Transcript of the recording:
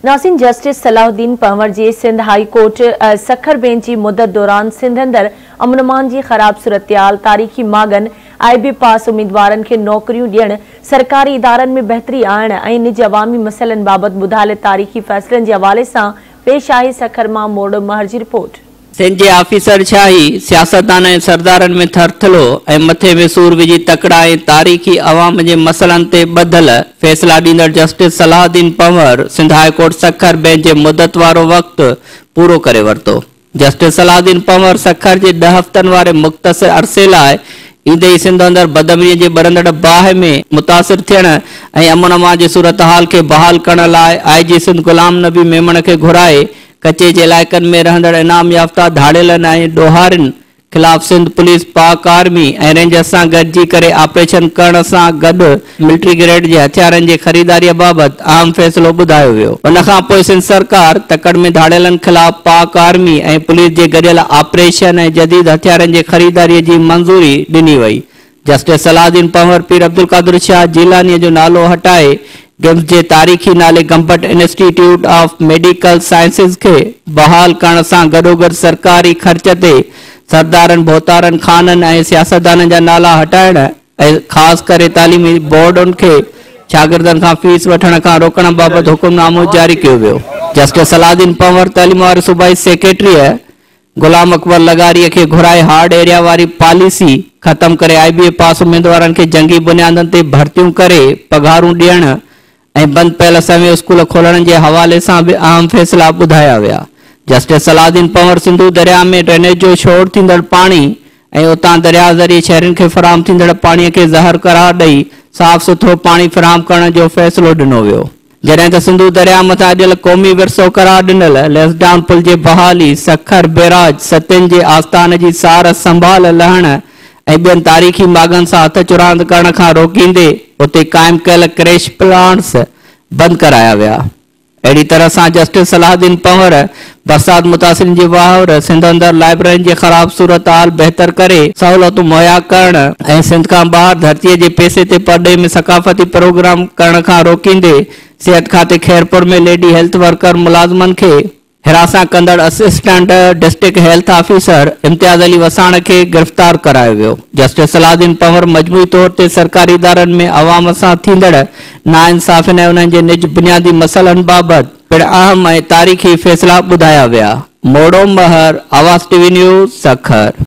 ناظرين جسٽس صلاح الدين پنهور جي Sindh high court Sukkur bench جي مدت دوران سنڌ اندر امن امان جي خراب صورتحال، تاريخي ماڳن، آء بي پاس اميدوارن کي نوڪريون ڏيڻ، سرڪاري ادارن ۾ بهتري آڻڻ ۽ نج عوامي مسئلن بابت ٻڌايل تاريخي فيصلن جي حوالي سان پيش آهي سکر مان مورڙو مهر جي رپورٽ. سنڌ جي آفيسر شاهي، سياستدان ۽ سردارن ۾ ٿرٿلو ۽ مٿي ۾ سور وجهي تڪڙا ۽ تاريخي عوام جي مسئلن تي ٻڌل فيصلا ڏيندڙ justice Salahuddin Panhwar Sindh high court Sukkur bench جي مدت وارو وقت پورو ڪري ورتو. جسٽس صلاح الدين پنهور سکر جي 10 هفتن واري مختصر عرصي لاء ايندي ئي سنڌ اندر بدامنيء جي ٻرندڙ باهه ۾ متاثر ٿيڻ ۽ امن امان جي صورتحال کي بحال ڪرڻ لاء آء جي سنڌ غلام نبي ميمڻ کي گهرائي ڪچي جي علائقن ۾ رهندڙ انعام يافته ڌاڙيلن ۽ ڏوهارين خلاف سنڌ پوليس، پاڪ آرمي ۽ رينجرز سان گڏجي ڪري آپريشن ڪرڻ سان گڏ ملٽري گريڊ جي هٿيارن جي خريداريء بابت اهم فيصلو ٻڌايو ويو. ان کان پوء سنڌ سرڪار تڪڙ ۾ ڌاڙيلن خلاف پاڪ آرمي ۽ پوليس جي گڏيل آپريشن ۽ جديد هٿيارن جي خريداريء جي منظوري ڏني وئي. جسٽس صلاح الدين پنهور پير عبدالقادر شاهه جيلانيء جو نالو هٽائي گمس جي تاريخي نالي Gambat institute of medical sciences کي بحال ڪرڻ سان گڏوگڏ سرڪاري خرچ تي سردارن، ڀوتارن، خانن ۽ سياستدانن جا نالا هٽائڻ ۽ خاص ڪري تعليمي بورڊن کي شاگردن کان فيس وٺڻ کان روڪڻ بابت حڪمنامو جاري ڪيو ويو. جسٽس صلاح الدين پنهور تعليم واري صوبائي سيڪريٽريء غلام اڪبر لغاريء کي گهرائي هارڊ ايريا واري پاليسي ختم ڪري آء بي اي پاس اميدوارن کي جنگي بنيادن تي ڀرتيون ڪري پگهارون ڏيڻ ۽ بند پيل سوين اسڪول کولڻ جي حوالي سان به اهم فيصلا ٻڌايا ويا. جسٽس صلاح الدين پنهور سنڌو درياء ۾ ڊرينيج جو ڇوڙ ٿيندڙ پاڻي ۽ اتان درياء ذريعي شهرين کي فراهم ٿيندڙ پاڻي کي زهر قرار ڏئي صاف سٿرو پاڻي فراهم ڪرڻ جو فيصلو ڏنو ويو. جڏهن ته سنڌو درياء مٿان اڏيل قومي ورثو قرار ڏنل لينسڊائون پل جي بحالي، سکر بيراج، ستين جي آستان جي سار سنڀال لهڻ ۽ ٻين تاريخي ماڳن سان هٿ چراند ڪرڻ کان روڪيندي اتي قائم ڪيل ڪريش پلانٽس بند ڪرايا ويا. اهڙي طرح سان جسٽس صلاح الدين پنهور برسات متاثرين جي واهر، سنڌ اندر لائبريرين جي خراب صورتحال بهتر ڪري سهولتون مهيا ڪرڻ ۽ سنڌ کان ٻاهر ڌرتيء جي پئسي تي پرڏيهه ۾ ثقافتي پروگرام ڪرڻ کان روڪيندي صحت کاتي خيرپور ۾ ليڊي هيلٿ ورڪر ملازمن کي هراسان ڪندڙ assistant district health officer Imtiaz Ali Wassan کي گرفتار ڪرايو ويو. جسٽس صلاح الدين پنهور مجموعي طور تي سرڪاري ادارن ۾ عوام سان ٿيندڙ ناانصافين ۽ انهن جي نج بنيادي مسئلن بابت پڻ اهم ۽ تاريخي فيصلا ٻڌايا ويا. Moro Mehar, Awaz T V news, Sukkur.